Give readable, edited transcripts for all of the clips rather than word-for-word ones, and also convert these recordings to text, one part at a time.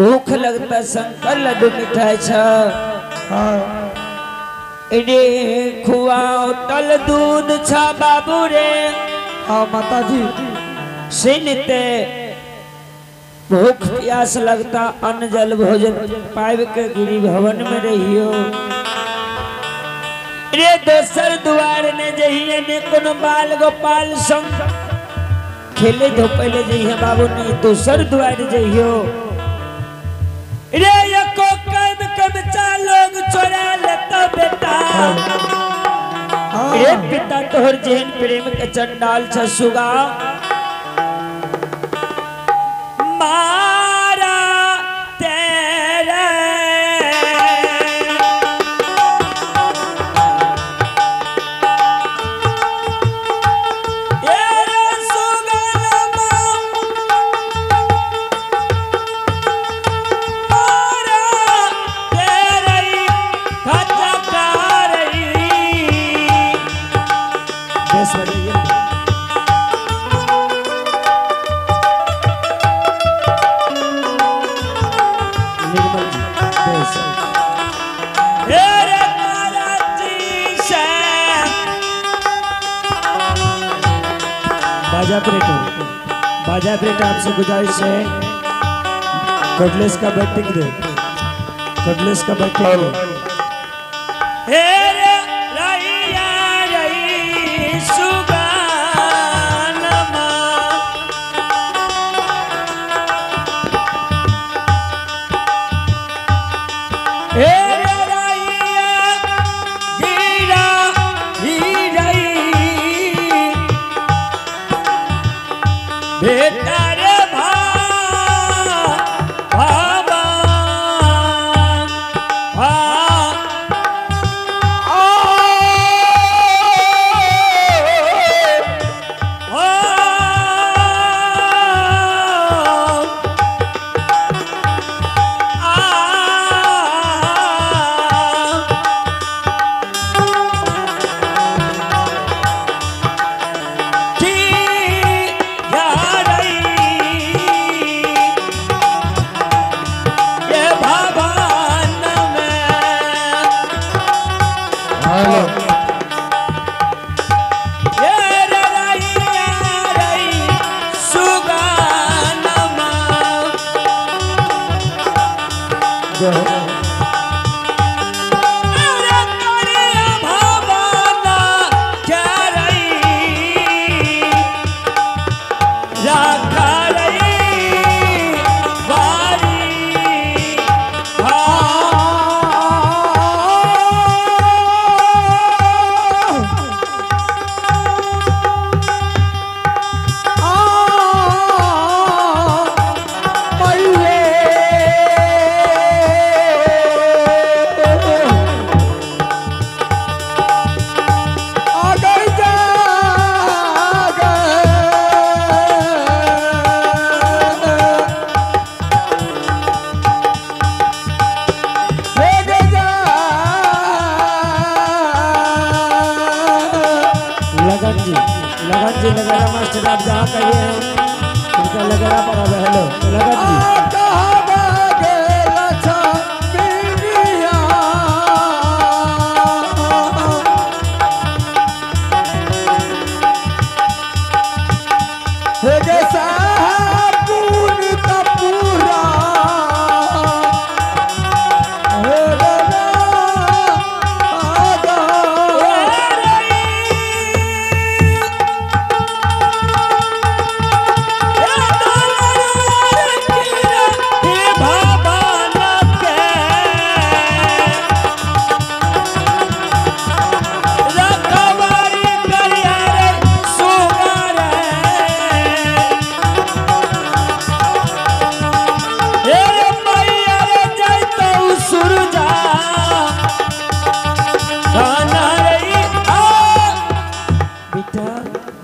भूख लगता शंकर लड्डू मिठाई छ। रे खुआओ तल दूध छा बाबू रे। हाँ माता जी। सिनते भूख प्यास लगता अन्न जल भोजन पाइब के गिरी भवन में रहियो। रे दोसर द्वार ने जहिए ने कोनो बाल गोपाल संग खेले धोपले जहिए बाबू ने दोसर द्वार जहियो। रे एको कम कम चा लोग चोरा लेता बेटा। रे पिता तोहर जेहन प्रेम के चंडाल छ सुगा मारा तेरे बाजा ऑपरेटर आपसे गुजारिश है कटलेस का बैटिंग दे, कटलेस का बैटिंग दे। हे रे रैया रई सुगानमा हे रे रैया गिरा ही रई बेटा रे भाबा भा लगन जी लगरा मास्टर आप जहाँ कहिए हैं उनका लगरा पर अब हेलो लगन जी।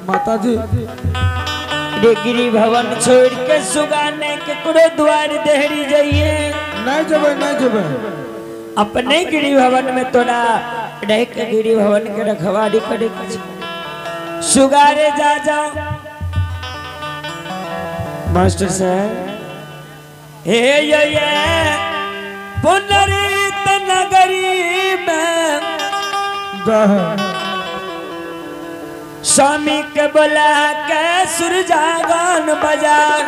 माता जी रे गिरी भवन छोड़ के सुगाने के कुड़ो द्वार देहरी जाइए। नहीं जबे नहीं जबे अपने गिरी भवन में तोरा रह के गिरी भवन के रखवारी करे सुगारे जा जाओ। मास्टर साहब हे ये पुनरीत नगरी में स्वामी के बोला के सुरजागन बाजार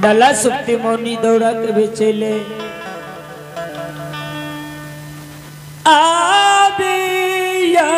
डला सुक्ति मौनी दौड़ा के बेचेले आबिया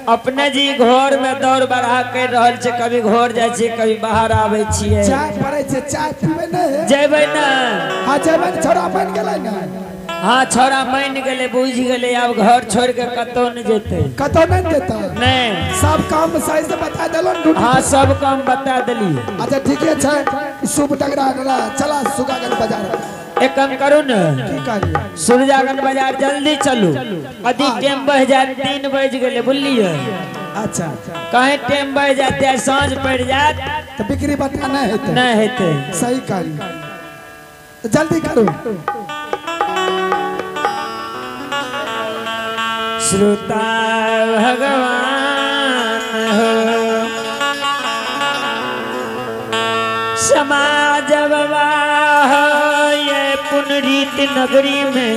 अपने जी घर में दौड़ बढ़ा कर रहल छे, कभी घर जाय छे कभी बाहर आवे छिए। चाय पड़े छे, चाय पीबे नै जेबे ना। हां जेबे न, छोरा बन गेलै ना। हां छोरा बन गेलै, बुझ गेलै आब घर छोड़ के कतौ न जेतै। कतौ नै जेतै नै, सब काम सही से बता देलो न। हां सब काम बता देली। अच्छा ठीके छै, शुभ डगरा डला चला सुगागन बाजार। एक काम करू न, की करिए सूरजागन बाजार जल्दी चलू, अधिक टाइम बह जाए, 3 बज गए बुझलिए। अच्छा कहीं टाइम बह जाते साँझ पड़ जात तो बिक्री बटा नहीं हेतै, नहीं हेतै। सही कहली, तो जल्दी करू। श्रोता भगवान हो समाज बाबा पुनरीत नगरी में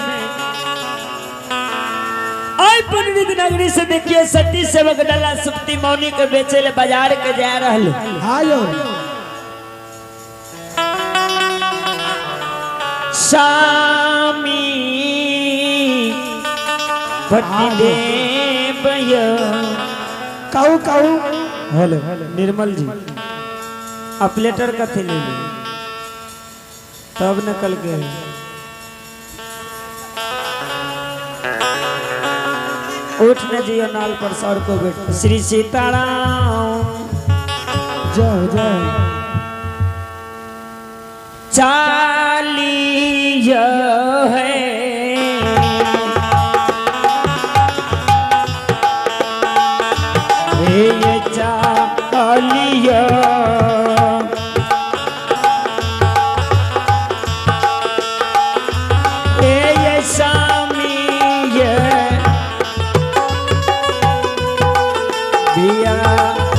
आई। पुनरीत नगरी से देखिए सती सेवक डला सुप्ती मौनी के बेचे ले बाजार के जा रहल। आयो स्वामी पतिदेव कहू कहू। हेलो निर्मल जी अपलेटर कथी ले ली तब नकल के उठ न जियो नाल पर सर को बैठ। श्री सीताराम जय जय। चालिया है ये चालिया ये स्वामी ये बिया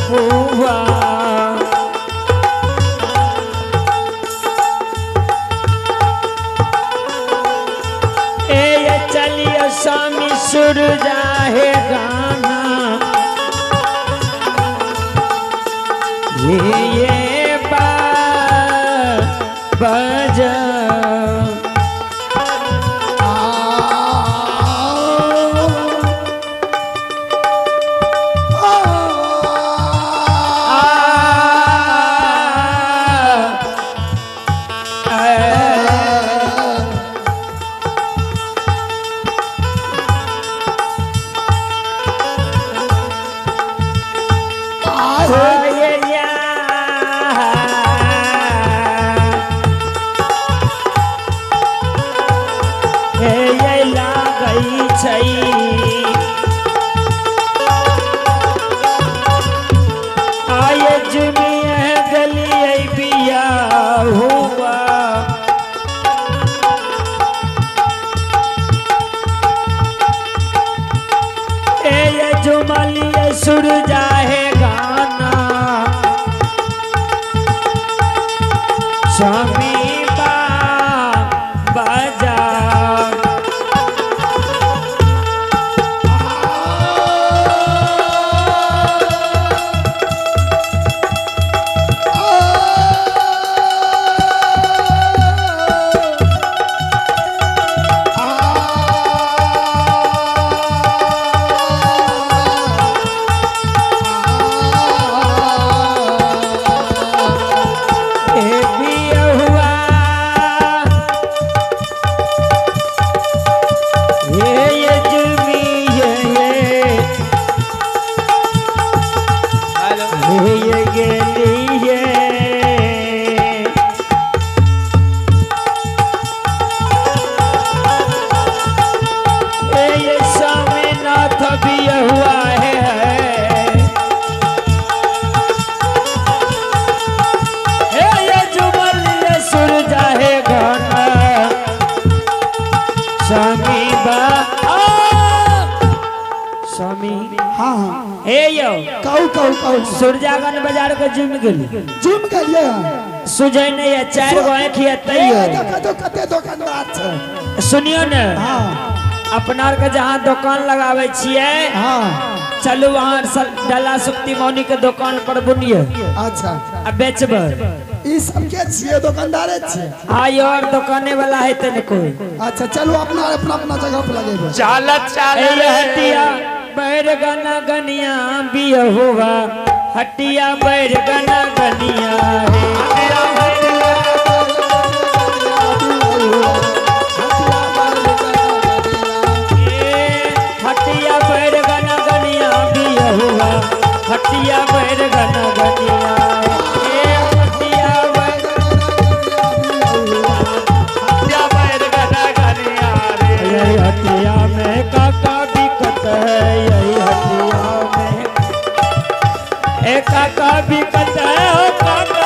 हुआ ए चलिए स्वामी सुर जाहे गाना ये बाजा। बजा स्वामी बजा सुरजागन बाजार के जिम गेली जिम गेलिए सुझै नहीं है चार गो आंखि तैयो देखो कते दुकानदार छै। सुनियो ने हां अपना के जहां दुकान लगावे छिए हां चलू वहां डला सुक्ति मौनी के दुकान पर बुनिए। अच्छा आ बेचबे ई सब के छिए दुकानदारे छिए। हां यार दुकाने वाला है तने कोई। अच्छा चलू अपना अपना अपना जगह पर लगेबे। चल चल हटिया बैरगना गनिया बिया हुआ हटिया बैरगना गनिया हटिया बैरगना गनिया बिया हुआ हटिया बैरगना गनिया हटिया बैरगना गनिया हटिया में काका बिकत है यही हटिया में काका बिकत है।